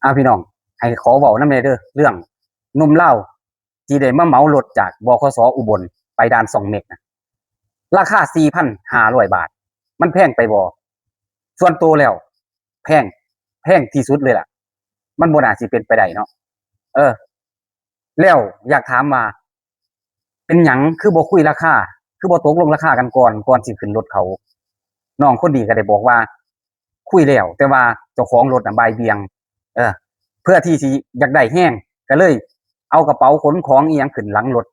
ອ່າ ພີ່ນ້ອງ ໃຫ້ຂໍເວົ້ານຳແດ່ເດີ ເລື່ອງໜຸ່ມລາວທີ່ໄດ້ມາເໝົາລົດຈາກ ບຂສ ອຸບົນ ໄປດ່ານຊ່ອງເມັກນະ ລາຄາສີ່ພັນຫ້າຮ້ອຍບາດ ມັນແພງໄປບໍ່? ສ່ວນໂຕແລ້ວ ແພງ ແພງທີ່ສຸດເລີຍລະ ມັນບໍ່ໜ້າຊິເປັນໄປໄດ້ເນາະ. ເອີ ແລ້ວຢາກຖາມວ່າ ເປັນຫຍັງຄືບໍ່ຄຸຍລາຄາ ຄືບໍ່ຕົກລົງລາຄາກັນກ່ອນ ກ່ອນຊິຂຶ້ນລົດເຂົາ? ນ້ອງຄົນນີ້ກໍໄດ້ບອກວ່າ ຄຸຍແລ້ວ ແຕ່ວ່າເຈົ້າຂອງລົດນະບ່າຍບ່ຽງ ເອີ ເພື່ອທີ່ຊິຢາກໄດ້ແຮງ ກໍເລີຍເອົາກະເປົາຂົນຂອງອີ່ຫຍັງຂຶ້ນຫຼັງລົດ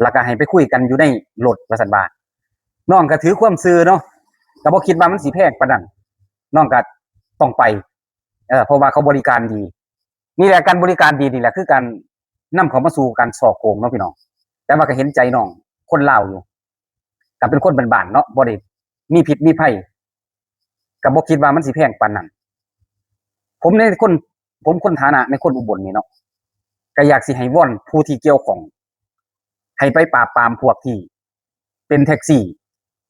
ແລ້ວກໍໃຫ້ໄປຄຸຍກັນຢູ່ໃນລົດ ວ່າຊັ້ນວ່າ. ນ້ອງກໍຖືຄວາມຊື່ເນາະ ກໍບໍ່ຄິດວ່າມັນຊິແພງປານນັ້ນ ນ້ອງກໍຕ້ອງໄປ ເອີ ເພາະວ່າເຂົາບໍລິການດີ. ນີ້ແຫຼະ ການບໍລິການດີນີ້ແຫຼະ ຄືການນຳເຂົ້າມາສູ່ການສໍ້ໂກງເນາະ ພີ່ນ້ອງ. ແຕ່ວ່າກໍເຫັນໃຈນ້ອງຄົນລາວຢູ່ ກໍເປັນຄົນບ້ານໆເນາະ ບໍ່ໄດ້ມີພິດມີໄພ ກໍບໍ່ຄິດວ່າມັນຊິແພງປານນັ້ນ. ຜົມໃນຄົນ ຜົມຄົນຖານະໃນຄົນອຸບົນນີ້ເນາະ ກໍຢາກຊິໃຫ້ວອນຜູ້ທີ່ກ່ຽວຂ້ອງ ໃຫ້ໄປປາບປາມພວກທີ່ເປັນແທັກຊີ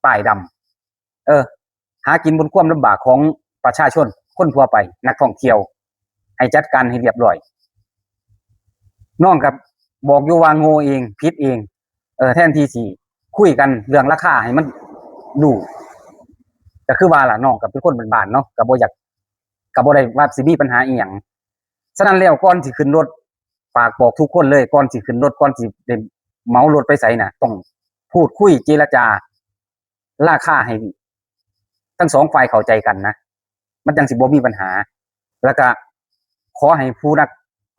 ປ້າຍດຳ ເອີ ຫາກິນບົນຄວາມລຳບາກຂອງປະຊາຊົນ ຄົນທົ່ວໄປ ນັກທ່ອງທ່ຽວ ໃຫ້ຈັດການໃຫ້ຮຽບຮ້ອຍ. ນ້ອງກໍບອກຢູ່ວ່າໂງ່ເອງ ຜິດເອງ ເອີ ແທນທີ່ຊິຄຸຍກັນເລື່ອງລາຄາໃຫ້ມັນຮູ້ ກໍຄືວ່າລະ ນ້ອງກໍເປັນຄົນບ້ານໆເນາະ ກໍບໍ່ຢາກ ກໍບໍ່ໄດ້ວ່າຊິມີບັນຫາອີ່ຫຍັງ. ສະນັ້ນແລ້ວ ກ່ອນຊິຂຶ້ນລົດ ຝາກບອກທຸກຄົນເລີຍ ກ່ອນຊິຂຶ້ນລົດ ກ່ອນຊິໄດ້ເໝົາລົດໄປໃສນະ ຕ້ອງພູດຄຸຍເຈລະຈາ ລາຄາໃຫ້ທັງສອງຝ່າຍເຂົ້າໃຈກັນນະ ມັນຈັ່ງຊິບໍ່ມີບັນຫາ. ແລ້ວກະຂໍໃຫ້ຜູ້ນັກ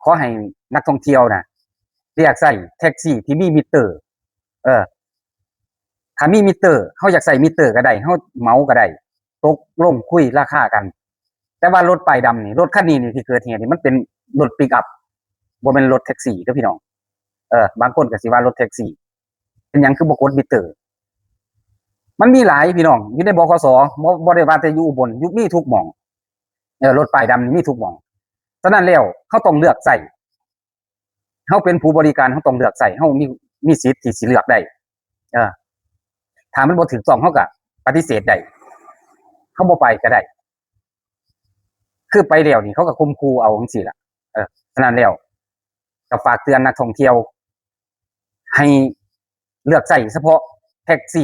ຂໍໃຫ້ນັກທ່ອງທ່ຽວນະ ເລືອກໃຊ້ແທັກຊີທີ່ມີມິເຕີ ເອີ ຖ້າມີມິເຕີ ເຮົາຢາກໃຊ້ມິເຕີກໍໄດ້ ເຮົາເໝົາກໍໄດ້ ຕົກລົງຄຸຍລາຄາກັນ. ແຕ່ວ່າລົດປ້າຍດຳນີ້ ລົດຄັນນີ້ນີ້ທີ່ເກີດເຫດນີ້ ມັນເປັນລົດປິກອັບ ບໍ່ແມ່ນລົດແທັກຊີເດີພີ່ນ້ອງ. ເອີ ບາງຄົນກໍຊິວ່າລົດແທັກຊີ ເປັນຫຍັງຄືບໍ່ກົດມິເຕີ? ມັນມີຫຼາຍພີ່ນ້ອງ ຢູ່ໃນ ບຂສ ບໍ່ ບໍ່ໄດ້ວ່າແຕ່ຢູ່ອຸບົນ ຢູ່ ມີທຸກໝ່ອງ. ເອີ ລົດປ້າຍດຳນີ້ມີທຸກໝ່ອງ. ສະນັ້ນແລ້ວ ເຮົາຕ້ອງເລືອກໃຊ້ ເຮົາເປັນຜູ້ບໍລິການ ເຮົາຕ້ອງເລືອກໃຊ້ ເຮົາມີ ມີສິດທີ່ຊິເລືອກໄດ້. ເອີ ຖ້າມັນບໍ່ຖືກຕ້ອງ ເຮົາກໍປະຕິເສດໄດ້ ເຮົາບໍ່ໄປກໍໄດ້. ຄືໄປແລ້ວນີ້ ເຂົາກໍຂົ່ມຂູ່ເອົາຈັ່ງຊີ້ລະ. ເອີ ສະນັ້ນແລ້ວ ກໍຝາກເຕືອນນັກທ່ອງທ່ຽວ ໃຫ້ເລືອກໃຊ້ສະເພາະແທັກຊີ.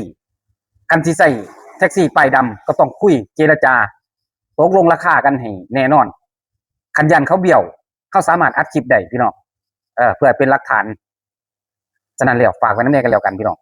ຄັນຊິໃຊ້ແທັກຊີປ້າຍດຳ ກໍຕ້ອງຄຸຍເຈລະຈາ ຕົກລົງລາຄາກັນໃຫ້ແນ່ນອນ. ຄັນຢ້ານເຂົາບ້ຽວ ເຮົາສາມາດອັດຄລິບໄດ້ພີ່ນ້ອງ ເອີ ເພື່ອເປັນຫຼັກຖານ. ສະນັ້ນແລ້ວ ຝາກໄວ້ນຳແດ່ກັນແລ້ວກັນພີ່ນ້ອງ.